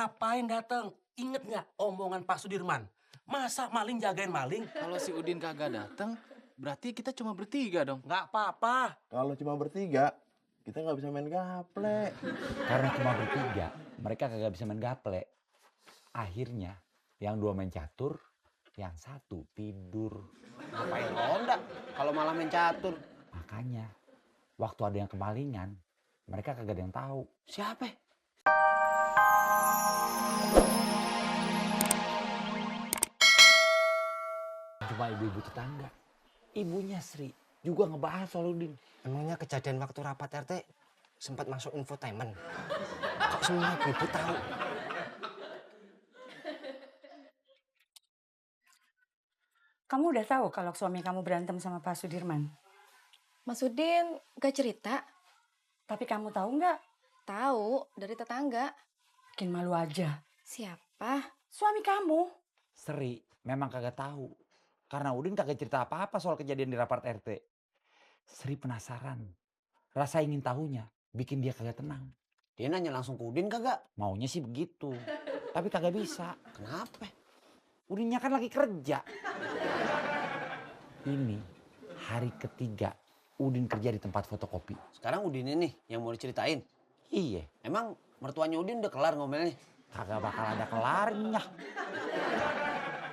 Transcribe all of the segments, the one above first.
Ngapain datang? Ingat nggak omongan Pak Sudirman? Masa maling jagain maling? Kalau si Udin kagak datang, berarti kita cuma bertiga dong. Nggak apa-apa. Kalau cuma bertiga, kita nggak bisa main gaple. Karena cuma bertiga, mereka kagak bisa main gaple. Akhirnya, yang dua main catur, yang satu tidur. Ngapain ronda kalau malah main catur? Makanya, waktu ada yang kemalingan, mereka kagak ada yang tahu. Siapa? Cuma ibu-ibu tetangga. Ibunya Sri juga ngebahas soal Udin. Emangnya kejadian waktu rapat RT sempat masuk infotainment? Kok semua ibu tahu? Kamu udah tahu kalau suami kamu berantem sama Pak Sudirman? Mas Udin gak cerita? Tapi kamu tahu nggak? Tahu dari tetangga. Bikin malu aja. Siapa? Suami kamu. Sri memang kagak tahu. Karena Udin kagak cerita apa-apa soal kejadian di rapat RT. Sri penasaran. Rasa ingin tahunya bikin dia kagak tenang. Dia nanya langsung ke Udin kagak? Maunya sih begitu. Tapi kagak bisa. Kenapa? Udinnya kan lagi kerja. Ini hari ketiga Udin kerja di tempat fotokopi. Sekarang Udin ini yang mau diceritain. Iya, Emang mertuanya Udin udah kelar ngomelnya? kagak bakal ada kelarnya.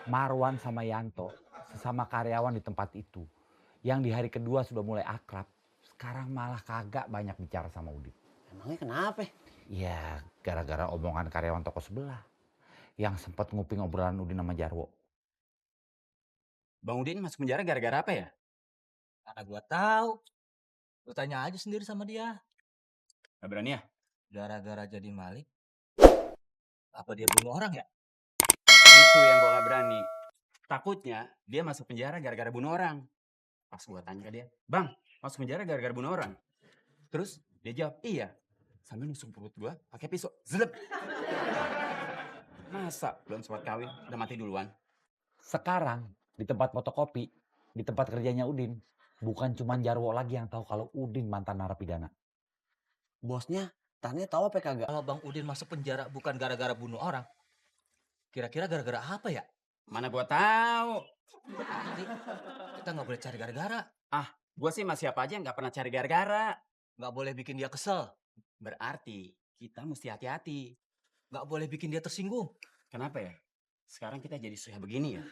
Marwan sama Yanto, sesama karyawan di tempat itu, yang di hari kedua sudah mulai akrab, sekarang malah kagak banyak bicara sama Udin. Emangnya kenapa? Ya, gara-gara omongan karyawan toko sebelah, yang sempat nguping obrolan Udin sama Jarwo. Bang Udin masuk penjara gara-gara apa ya? Karena gua tahu. Lu tanya aja sendiri sama dia. Gak berani ya? Gara-gara jadi maling. Apa dia bunuh orang ya? Itu yang gua gak berani. Takutnya dia masuk penjara gara-gara bunuh orang. Pas gua tanya ke dia, Bang, masuk penjara gara-gara bunuh orang? Terus dia jawab, iya. Sambil nusuk perut gua pakai pisau. Zlep. Masa belum sempat kawin udah mati duluan? Sekarang di tempat fotokopi, di tempat kerjanya Udin, bukan cuma Jarwo lagi yang tahu kalau Udin mantan narapidana. Bosnya tanya tahu apa kagak? Kalau Bang Udin masuk penjara bukan gara-gara bunuh orang. Kira-kira gara-gara apa ya? Mana gua tahu. Berarti kita nggak boleh cari gara-gara. Gua sih masih apa aja yang gak pernah cari gara-gara. Nggak boleh bikin dia kesel. Berarti kita mesti hati-hati. Nggak boleh bikin dia tersinggung. Kenapa ya? Sekarang kita jadi susah begini ya?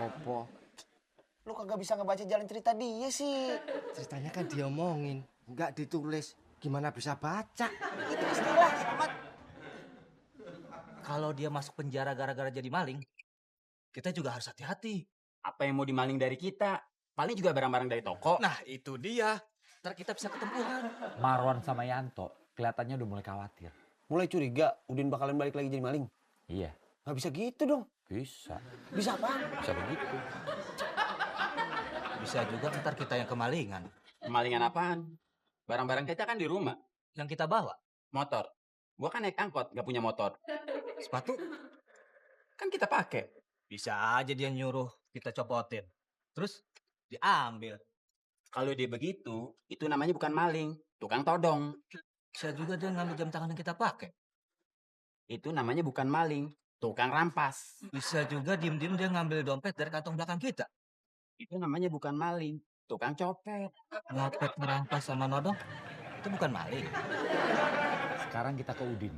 Opo. Lu kagak bisa ngebaca jalan cerita dia sih. Ceritanya kan diomongin, nggak ditulis. Gimana bisa baca? Itu istilah, Selamat. Kalau dia masuk penjara gara-gara jadi maling, kita juga harus hati-hati. Apa yang mau dimaling dari kita? Paling juga barang-barang dari toko. Nah, itu dia. Ntar kita bisa ketemuan. Marwan sama Yanto kelihatannya udah mulai khawatir. Mulai curiga Udin bakalan balik lagi jadi maling. Iya, Gak bisa gitu dong. bisa. Bisa apa? Bisa begitu. Bisa juga ntar kita yang kemalingan. Kemalingan apaan? Barang-barang kita kan di rumah. Yang kita bawa. Motor. Gua kan naik angkot, gak punya motor. Sepatu. Kan kita pakai. Bisa aja dia nyuruh kita copotin. Terus diambil. Kalau dia begitu, itu namanya bukan maling, tukang todong. Bisa juga dia ngambil jam tangan yang kita pakai. Itu namanya bukan maling, tukang rampas. Bisa juga diem-diem dia ngambil dompet dari kantong belakang kita. Itu namanya bukan maling, tukang copet. Ngopet, merampas, sama nodong. Itu bukan maling. Sekarang kita ke Udin.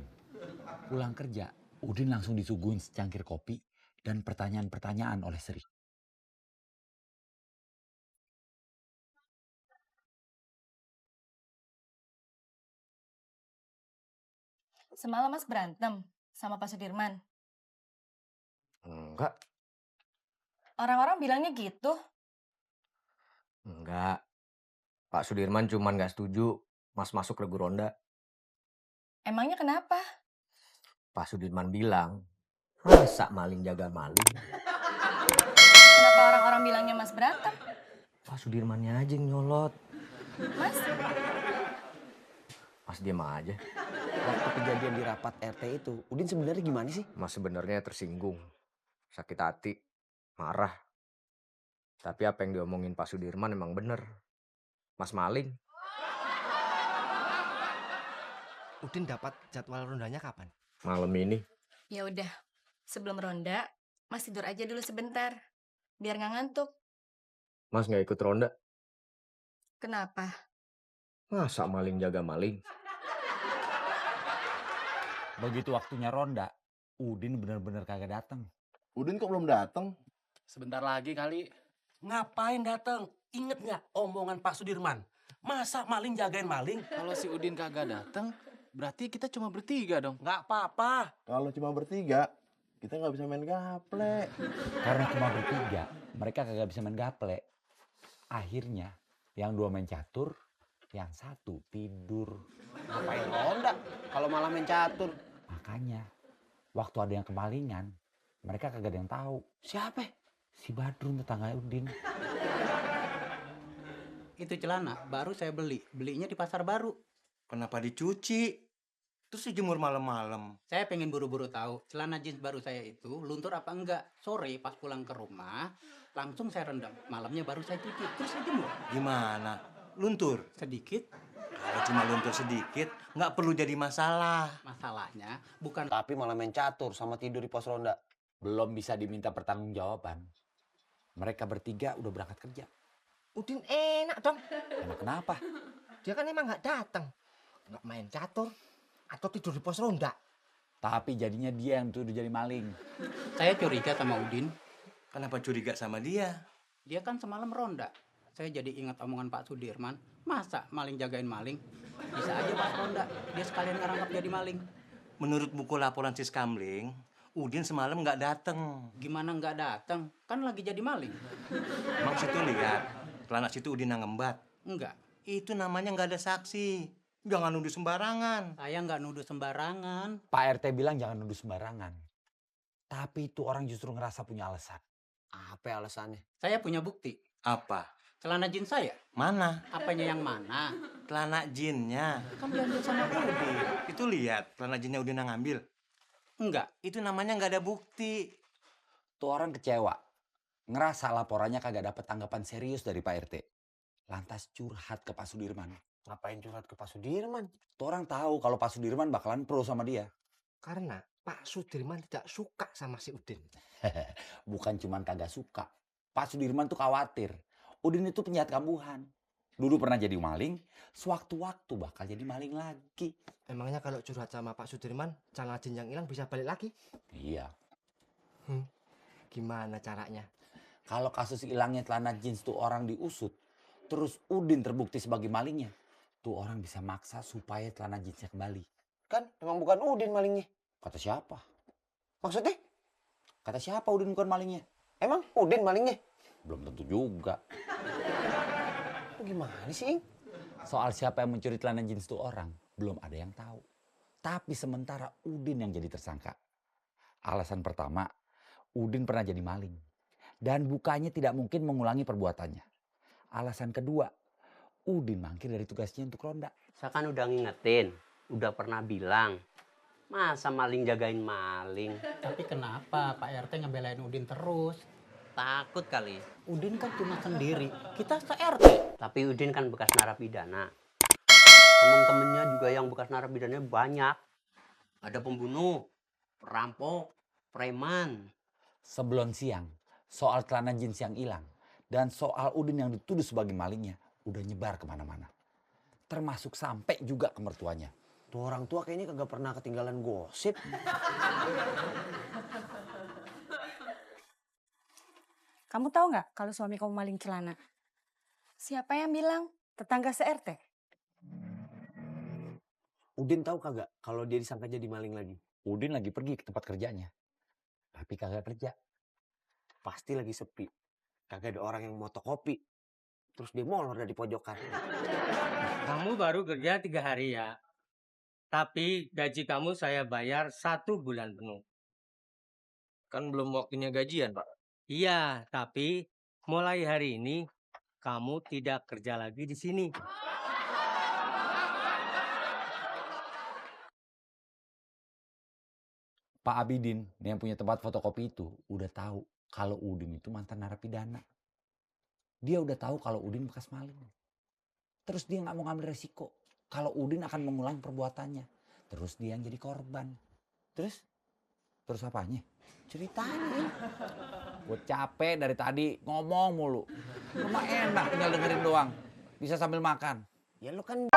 Pulang kerja, Udin langsung disuguhin secangkir kopi dan pertanyaan-pertanyaan oleh Sri. Semalam Mas berantem sama Pak Sudirman. Enggak, Orang-orang bilangnya gitu. enggak. Pak Sudirman cuman nggak setuju Mas masuk regu ronda. Emangnya kenapa? Pak Sudirman bilang, masa maling jaga maling? Kenapa orang-orang bilangnya Mas berantem? Pak Sudirmannya aja yang nyolot. Mas, Mas diam aja. Waktu kejadian di rapat RT itu, Udin sebenarnya gimana sih? Mas sebenarnya tersinggung, sakit hati, marah. Tapi apa yang diomongin Pak Sudirman emang bener. Mas maling. Udin dapat jadwal rondanya kapan? malam ini. Ya udah, sebelum ronda, Mas tidur aja dulu sebentar. Biar nggak ngantuk. Mas nggak ikut ronda? Kenapa? Masa maling jaga maling? Begitu waktunya ronda, Udin bener-bener kagak datang. Udin kok belum datang? Sebentar lagi kali. Ngapain datang? Ingat nggak omongan Pak Sudirman? Masa maling jagain maling? Kalau si Udin kagak datang, berarti kita cuma bertiga dong. Nggak apa-apa. Kalau cuma bertiga, kita nggak bisa main gaple. Karena cuma bertiga, mereka kagak bisa main gaple. Akhirnya, yang dua main catur, yang satu tidur. Ngapain ronda kalau malah main catur? Makanya, waktu ada yang kemalingan, mereka kagak ada yang tahu. Siapa? Si Badrun tetangga Udin. Itu celana baru saya beli. Belinya di pasar baru. Kenapa dicuci? Terus dijemur malam-malam. Saya pengen buru-buru tahu celana jeans baru saya itu luntur apa enggak. Sore pas pulang ke rumah, langsung saya rendam. Malamnya baru saya cuci. Terus saya jemur. Gimana? Luntur? Sedikit. Kalau cuma luntur sedikit, nggak perlu jadi masalah. Masalahnya bukan Tapi malah main catur sama tidur di pos ronda. Belum bisa diminta pertanggungjawaban. Mereka bertiga udah berangkat kerja. Udin enak dong. Emang kenapa? Dia kan emang nggak datang. Nggak main catur. Atau tidur di pos ronda. Tapi jadinya dia yang tuduh jadi maling. saya curiga sama Udin. Kenapa curiga sama dia? Dia kan semalam ronda. Saya jadi ingat omongan Pak Sudirman. Masa maling jagain maling? Bisa aja pas ronda. Dia sekalian ngerangkap jadi maling. Menurut buku laporan Siskamling, Udin semalam nggak datang. Gimana nggak datang? Kan lagi jadi maling. Emang situ lihat, celana situ Udin yang ngembat. Enggak. Itu namanya nggak ada saksi. Jangan nuduh sembarangan. Saya nggak nuduh sembarangan. Pak RT bilang jangan nuduh sembarangan. Tapi itu orang justru ngerasa punya alasan. Apa alasannya? Saya punya bukti. Apa? Celana jeans saya. Mana? Apanya yang mana? Celana jinnya. Kan diambil sama Udin. Itu lihat, celana jinnya Udin yang ngambil. Enggak. Itu namanya nggak ada bukti. Tuh orang kecewa. Ngerasa laporannya kagak dapet tanggapan serius dari Pak RT. Lantas curhat ke Pak Sudirman. Ngapain curhat ke Pak Sudirman? Tuh orang tahu kalau Pak Sudirman bakalan pro sama dia. Karena Pak Sudirman tidak suka sama si Udin. Bukan cuman kagak suka. Pak Sudirman tuh khawatir. Udin itu penjahat kambuhan. Dulu pernah jadi maling, sewaktu-waktu bakal jadi maling lagi. Emangnya kalau curhat sama Pak Sudirman, celana jin yang hilang bisa balik lagi? Iya. Gimana caranya? Kalau kasus hilangnya celana jeans tuh orang diusut, terus Udin terbukti sebagai malingnya, tuh orang bisa maksa supaya celana jeansnya kembali. Kan emang bukan Udin malingnya. Kata siapa? Maksudnya? Kata siapa Udin bukan malingnya? Emang Udin malingnya? Belum tentu juga. Gimana sih? Soal siapa yang mencuri celana jeans tuh orang, belum ada yang tahu. Tapi sementara Udin yang jadi tersangka. Alasan pertama, Udin pernah jadi maling. Dan bukannya tidak mungkin mengulangi perbuatannya. Alasan kedua, Udin mangkir dari tugasnya untuk ronda. Saya kan udah ngingetin, udah pernah bilang. Masa maling jagain maling? Tapi kenapa Pak RT ngebelain Udin terus? Takut kali. Udin kan cuma sendiri. Kita se-RT. Tapi Udin kan bekas narapidana. Temen-temennya juga yang bekas narapidana banyak. Ada pembunuh, perampok, preman. Sebelum siang, soal celana jeans yang hilang dan soal Udin yang dituduh sebagai malingnya udah nyebar kemana-mana. Termasuk sampai juga ke mertuanya. Tuh orang tua kayaknya kagak pernah ketinggalan gosip. Kamu tahu nggak kalau suami kamu maling celana? Siapa yang bilang? Tetangga se-RT. Udin tahu kagak kalau dia disangka jadi maling lagi? Udin lagi pergi ke tempat kerjanya. Tapi kagak kerja. Pasti lagi sepi. Kagak ada orang yang motokopi. Terus dia molor dari pojokan. Kamu baru kerja 3 hari ya. Tapi gaji kamu saya bayar 1 bulan penuh. Kan belum waktunya gajian, Pak. Iya, tapi mulai hari ini kamu tidak kerja lagi di sini. Pak Abidin yang punya tempat fotokopi itu udah tahu kalau Udin itu mantan narapidana. Dia udah tahu kalau Udin bekas maling. Terus dia nggak mau ngambil resiko kalau Udin akan mengulang perbuatannya. Terus dia yang jadi korban. Terus apanya? Ceritanya. Gue capek dari tadi ngomong mulu. Lu mah enak tinggal dengerin doang. Bisa sambil makan. Ya lu kan